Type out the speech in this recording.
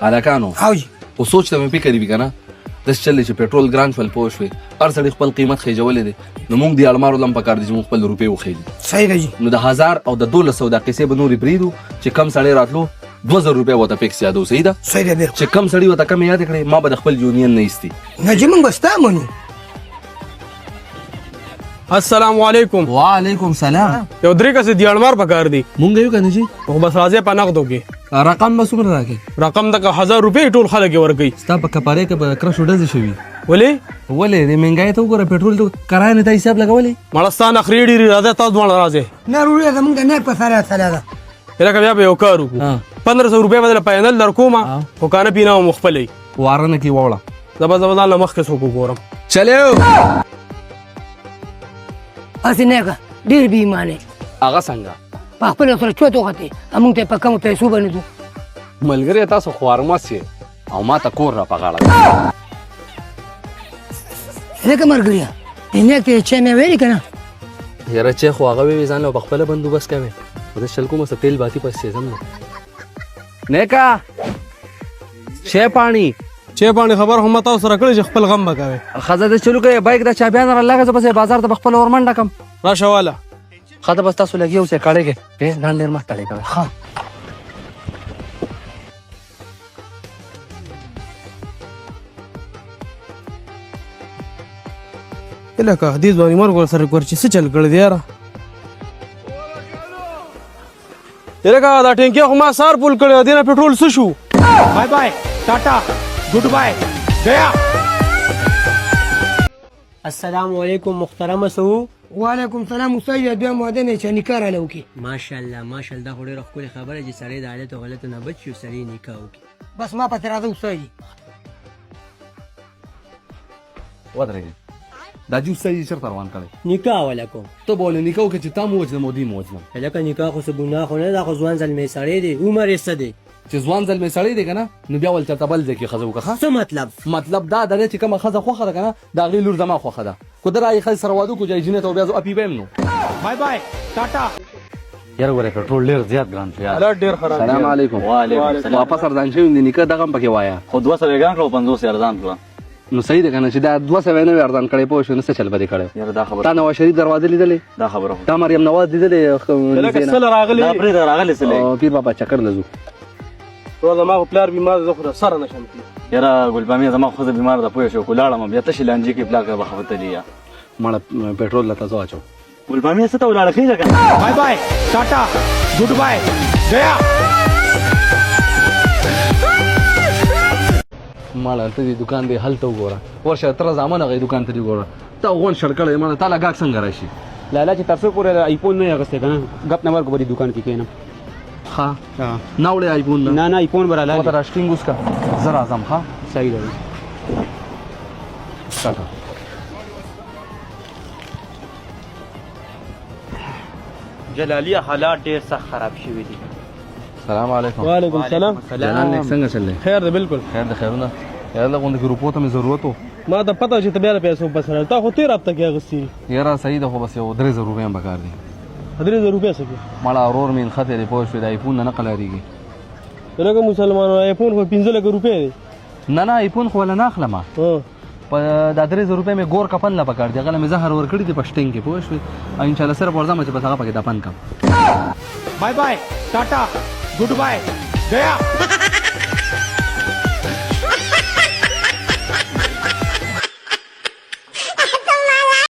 هلکانو او جی خو سوچ ته مې فکر وي که نه داسې چل دی چې پټرول ګران شول پوه شوې، هر سړي خپل قیمت خېژولی دی، نو موږ دې اړمارو له هم پکار دي چې موږ خپل روپۍ وخېژو. صحیح ده جی. نو د 1000 او د 1200 دا قصې به نورې پرېږدو، چې کم سړی راتلو 2000 روپۍ ورته فکس یادو. صحیح ده؟ صحیح ده بالکل. چې کم سړي ورته کمې یادې کړې، ما به د خپل یونین نه ایستي. نه جی، موږ به ستا منو. السلام علیکم. وعلیکم سلام. یو درې کسې دیاړمار پکار دي. مونږ یو کنه جی. خو بس راځي په نقدو کې. رقم به څومره راکې؟ رقم دغه 1000 روپۍ ټول خلک یې ورکوي. ستا په کپارې کې به کرشو ډزې شوي. ولې؟ ولې د مهنګایۍ ته وګوره، پټرول ته کرایه نه تا حساب لګولی. مړه ستا نخرې ډېرې، راځه تاسو دواړه راځئ. نه وروره، زمونږ د نیک په سره سره ده. لکه بیا به یو کار وکړو، 1500 روپۍ به درله فاینل در کوم، خو که نه پینه مو خپلوي. واره نه کې واوړه. زه به ځان له مخکې څوک وګورم. چلو. هسې نیکه ډېر بې ایمانه. هغه څنګه؟ په خپله سره چوت وختې، موږ ته یې په کمو پیسو باندې ځو. ملګری تاسو خوارمس یې او ما ته کور را په غاړه. لکه ملګریه، دې نیک ته یې چای مې ویلي که نه؟ یاره چای خو هغه وی ځان له په خپله بندوبست کوې، خو زه چل کوم څه تیل باتي پسې ځم. نو نیکه چای پاڼي. چای پاڼي خبر هم ما تاسو سره کړې چې خپل غم به کوې. ښځه د چلو کوي، بایک د چابیان را لګه، زه بس بازار ته په خپله ورمنډه کړم. راشه واله. ښه ته بس تاسو لګیا اوسئ، کړېږئ، ځان ډېر مه ستړی کوئ. ښه. لکه دې ځواني مرګ ورسره کور چې څه چل کړی دی یاره. لکه دا ټینکي خو ما سار پول کړی، دې نه پټرول څه شو؟ بای بای، ټاټا، ګډ بای، ګیا. السلام علیکم محترم سو. وعلیکم سلام استاد، بیا مو ده نه چې نکاح راله وکړي. ماشاءالله ماشاءالله، دا خو ډېره ښکلې خبره چې سړی د عادت او غلطو نه بچ شي او سړی نکاح وکړي. بس ما پسې راځه استاد. ودرېږئ، دا جوس یې چېرته روان کړی؟ نکاح ولا کوم. ته به ولې نکاح وکړې چې تا مو وژنم او دوی مو وژنم؟ لکه نکاح خو څه ګناه خو نه ده، دا خو ځوان زلمی سړی دی، عمر یې څه دی؟ چې ځوان زلمی سړی دی که نه، نو بیا ول چېرته بل ځای کې ښځه وکړه. ښه؟ څه مطلب؟ مطلب دا دی چې کومه ښځه خوښه ده که نه، د هغې لور زما خوښه ده. که ده راغی ښځې سره واده وکړو، جای جینۍ ته بیا زه اپي به یم نو. بای بای، ټاټا. یاره ګوره پټرول ډېر زیات ګران شو یار. حالات ډېر خراب دي. سلام علیکم. وعلیکم السلام. واپس ارزان شوي دي، نیکه دغه هم پکې وایه. خو 200 یې ګران کړه او 50 یې ارزان کړه. نو صحیح ده که نه چې دا 200 یې نه وي ارزان کړی، پوه شو نو څه چل به دې کړی؟ یاره دا خبره تا نواز شریف دروازه لیدلې؟ دا خبره خو. تا مریم نواز لیدلې؟ لکه څه له راغلې؟ دا پرېږده، راغلې څه لري؟ پیر بابا چکر له ځو. وروره زما خو پلار بیمار دی، زه خو د سره نه شم تللی. یاره ګلپامې زما خو ښځه بیماره ده، پوه شو که لاړم بیا تشې لانجې کوي، پلار که به خفه تللی یا. مړه پټرول له ته زه واچوم. ګلپامې څه ته ولاړه خېژه که نه؟ بای بای، ټاټا، ګډ بای، ګیا. مړه ته دې دکان دی هلته وګوره، ورشه تره زامن هغې دکان ته دې وګوره، تا غونډ شړ کړی، مړه تا له ګاک څنګه راشي؟ لالا چې تر څو پورې آیفون نه یې اخیستی که نه، ګپ نه ورکړو په دې دکان کې کښېنم. ښه نه وړې آیفون؟ نه نه نه، آیفون به رالاړ. ورته راشټینګ اوس که زه راځم. ښه صحیح ده. ټاټا. جلالیه حالات ډېر سخت خراب شوي دي. السلام علیکم. وعلیکم السلام. جلال نیک څنګه چل دی؟ خیر دی بالکل. خیر دی، خیرونه. یاره لږ غوندې کې روپو ته مې ضرورت و. ما ته پته چې ته بیا د پیسو پسې راغلې، تا خو تېره هفته کې اخیستي دي. یاره صحیح ده، خو بس یو 3000 روپۍ هم پکار دي. 3000 روپۍ څه کې؟ مړه ورور مې نښتی دی، پوه شوې، د آیفون نه نه قلارېږي. لکه مسلمانانو آیفون خو 5 لکه روپۍ دی. نه نه، آیفون خو وله نه اخلم. په دا 3000 روپۍ مې ګور کفن له پکار دي، هغه له مې زهر ورکړي دي په شټینګ کې، پوه شوې، او انشاءالله صرف ورځم چې بس هغه پکې دفن کړم. بای بای، ټاټا، ګډ بای، ګیا.